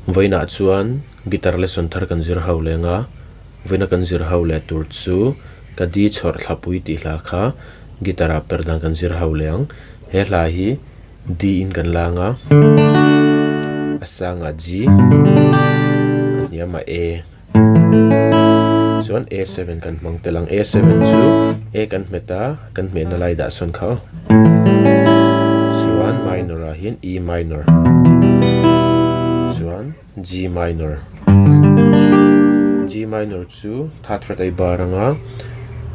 Vawiinah chuan guitar lesson thar kan zir ho leng a, vawiina kan zir ho leh tur chu ka di chhawrh thlapui tih hla kha guitar ah per dan kan zir ho leh ang. He hla hi D in kan lang a, a sangah G, a hniamah A. Chuan A seven kan hmang tel ang, A seven chu A kan hmet a, kan hmehna lai dah sawn kha aw. Chuan minor ah hian E minor chuan G minor. G minor chu third fret a i bar ang a,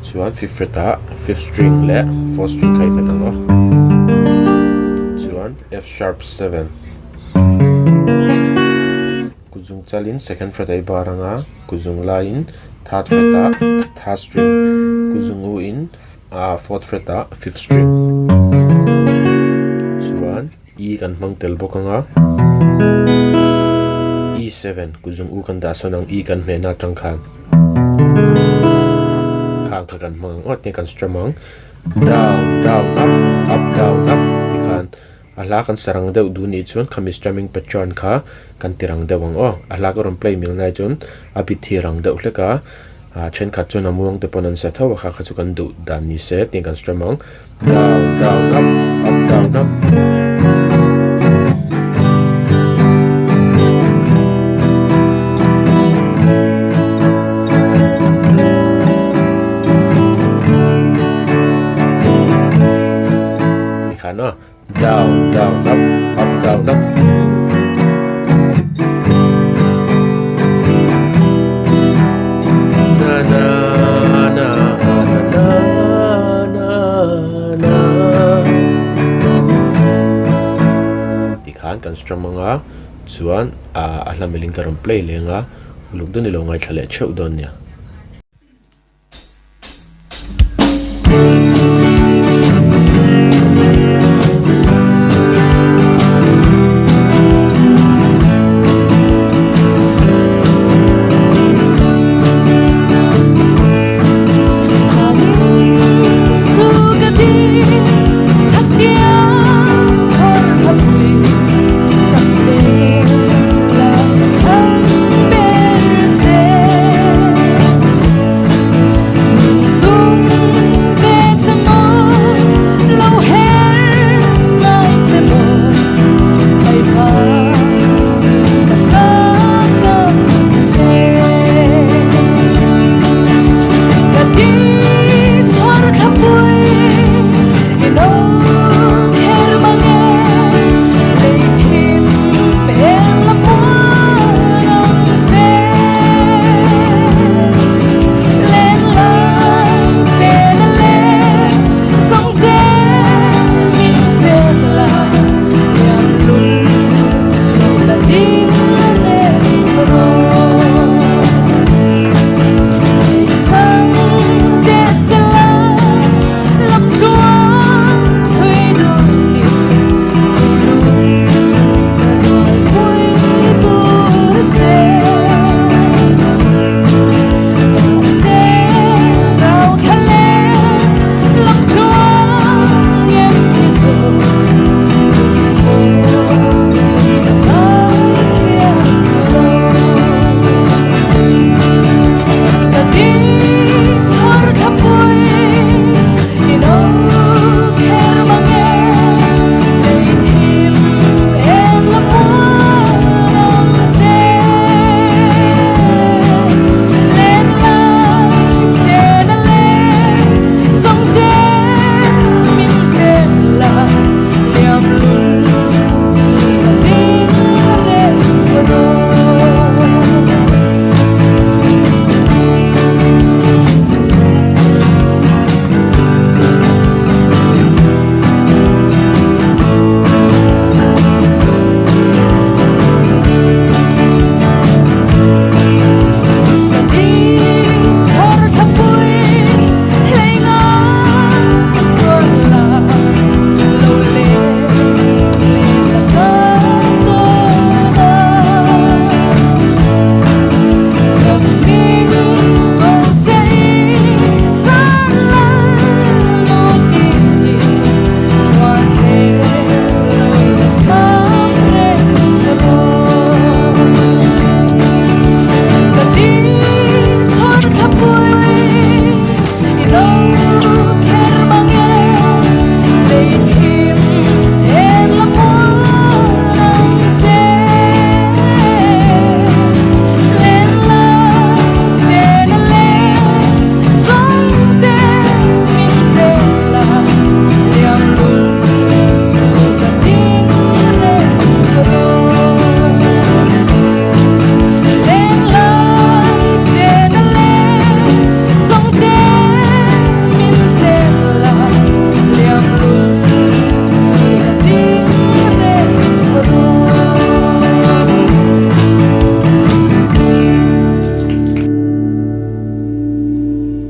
chuan fifth fret ah fifth string leh fourth string kha i hmet ang aw. Chuan F sharp seven. Kuzung chalin second fret a i bar ang a, kuzung laiin third fret ah third string, kuzung u in ah fourth fret ah fifth string. Chuan E kan hmang tel bawk ang a, E seven kuzung u kan dah sawn ang E kan hmehna atang khan khang kha kan hmang ang aw tinge kan strum ang down down up up down up tikhan. A hla kan sa rang deuh duh nih chuan khami strumming pattern kha kan ti rang deuh ang aw. A hla ka rawn play mil nai chuan a bit hi rang deuh hlek a, ah thenkhat chuan a muang te pawn an sa tho a kha kha chu kan duh dan ni se tiin kan strum ang. Down down up up down up. Tikhan aw. Down down up up down up. Na na na na na na na. Tikhan kan strum anga chuan a hla miling ka rawn play leng a uluk dawn ilo ngaithla leh theuh dawn nia.